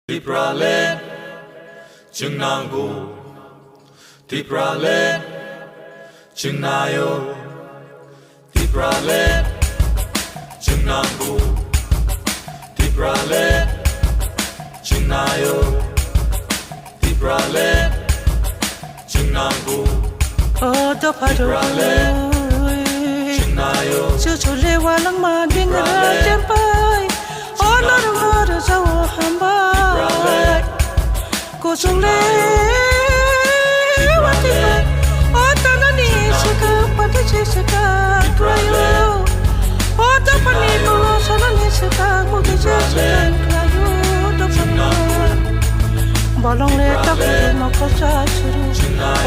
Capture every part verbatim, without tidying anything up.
Tipraland, chwng nango. Tipraland, chwng naio. Tipraland, chwng nango. Tipraland, chwng naio. Tipraland, chwng nango. O dopha rok, chwng naio. Chuchule walangma dingra chempai. O norma rwjao hambai. Kuchungle watipai. O tanani saka pati se saka klayo. O dopani bolo sanani saka mugi se saka klayo. Dopha. Bolongle tak moko sa suru.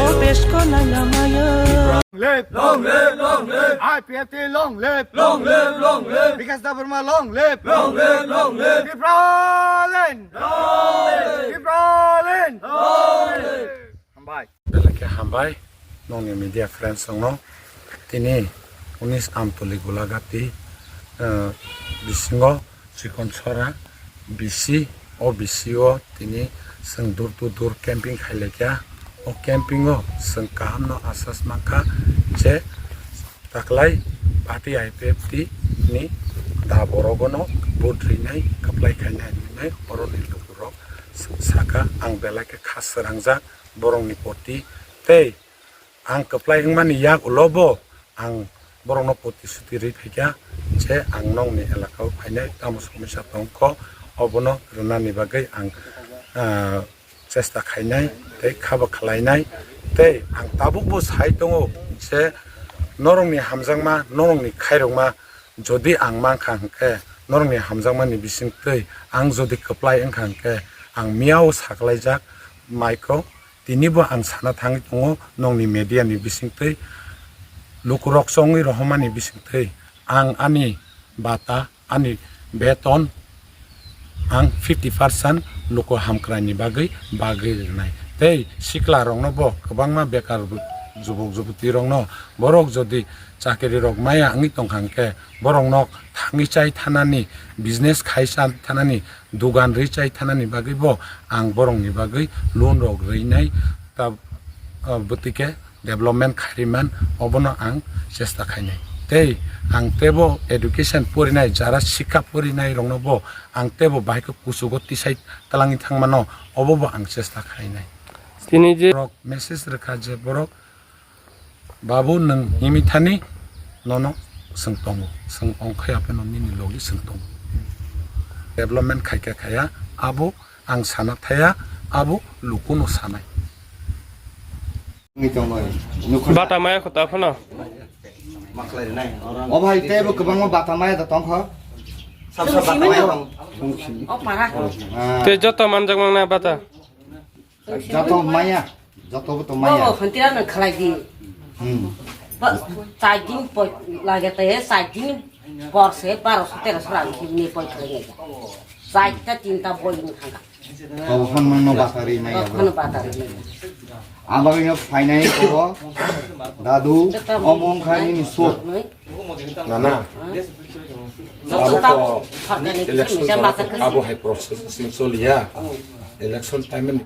O besko na namaya. Live! Long live, long live! I P F T long live! Long live, long live! Bikash Debbarma long live! Long live, long live! Tipraland! Long live! Tipraland! Long live! Hambai. Belai khe hambai, nongni media friends rokno. Tini unis Amtoli Golagati, eh, bisingo Chikon Sora B C, o B C o tini chwng door to door camping khai laikha. O camping o chwng kaham no asas mankha je taklai party I P F T ni da borogono vote rinai, kwplai khainai hinwi oroni lukurok saka. Ang belai khe kha swrangjak borokni proti tei ang kwplai wngmani yak ulo bo ang borokno protisuti rwi phaikha je ang nongni elaka o phainai tamo somosya tongkho, obono rwnani bagwi ang, ah, chesta khainai tei khabo khlainai. Tei ang tabukbo sai tongo je norokni hamjakma, norokni khairokma jodi ang mankha hwnkhe, norokni hamjakmani bisingtwi ang jodi kwplai wngkha hwnkhe, ang miyao saklaijak maiko. Tinibo ang sana thangwi tongo, nongni media ni bisingtwi, lukurok chongwi rohormani bisingtwi, ang ani bata, ani beton, ang fifty percent luku hamkraini bagwi bagwi rwnai. Tei sikla rokno bo kwbangma bekar jubuk jubuti rokno, borok jodi chakiri rok maya wngwi tongkha hwnkhe, borokno thangwi chai thanani, business khai cha thanani, dugan rwi chai thanani bagwi bo ang borokni bagwi loan rok rwinai, ta, ah, bwtwi khe development khairiman, obono ang chesta khainai. Tei ang teibo education porinai, jara sikha porinai rokno bo ang teibo bahai khe kuchugo tisai twlangwi thangmano, obo bo ang chesta khainai. Tini je borok message rwkha je borok Babu, nwng himi thani nono swng tongo, swng ongkhai aphano nini logi swng tongo. Development khaikha khaya, abo ang sana thaya, abo lukuno sanai. Bata maya kho ta phano. O bhai, teibo kwbangma bata maya da tongkho. Sab sab bata maya tong. Ah. Tei joto manjak mang na bata. Joto maya, joto bo to maya. Bo phantirano khalai di. Hmm. Ba, char din poi lage te, char din borse baroso teroso rang ni poi khalai ngai. Charta tinta boi ni thanga. Ko hon mano batari maya. Ko hon batari maya. Abang yo phainai ko dadu omong khani ni so. Nana. Joto ta election, abo hai process sing soliya. Election time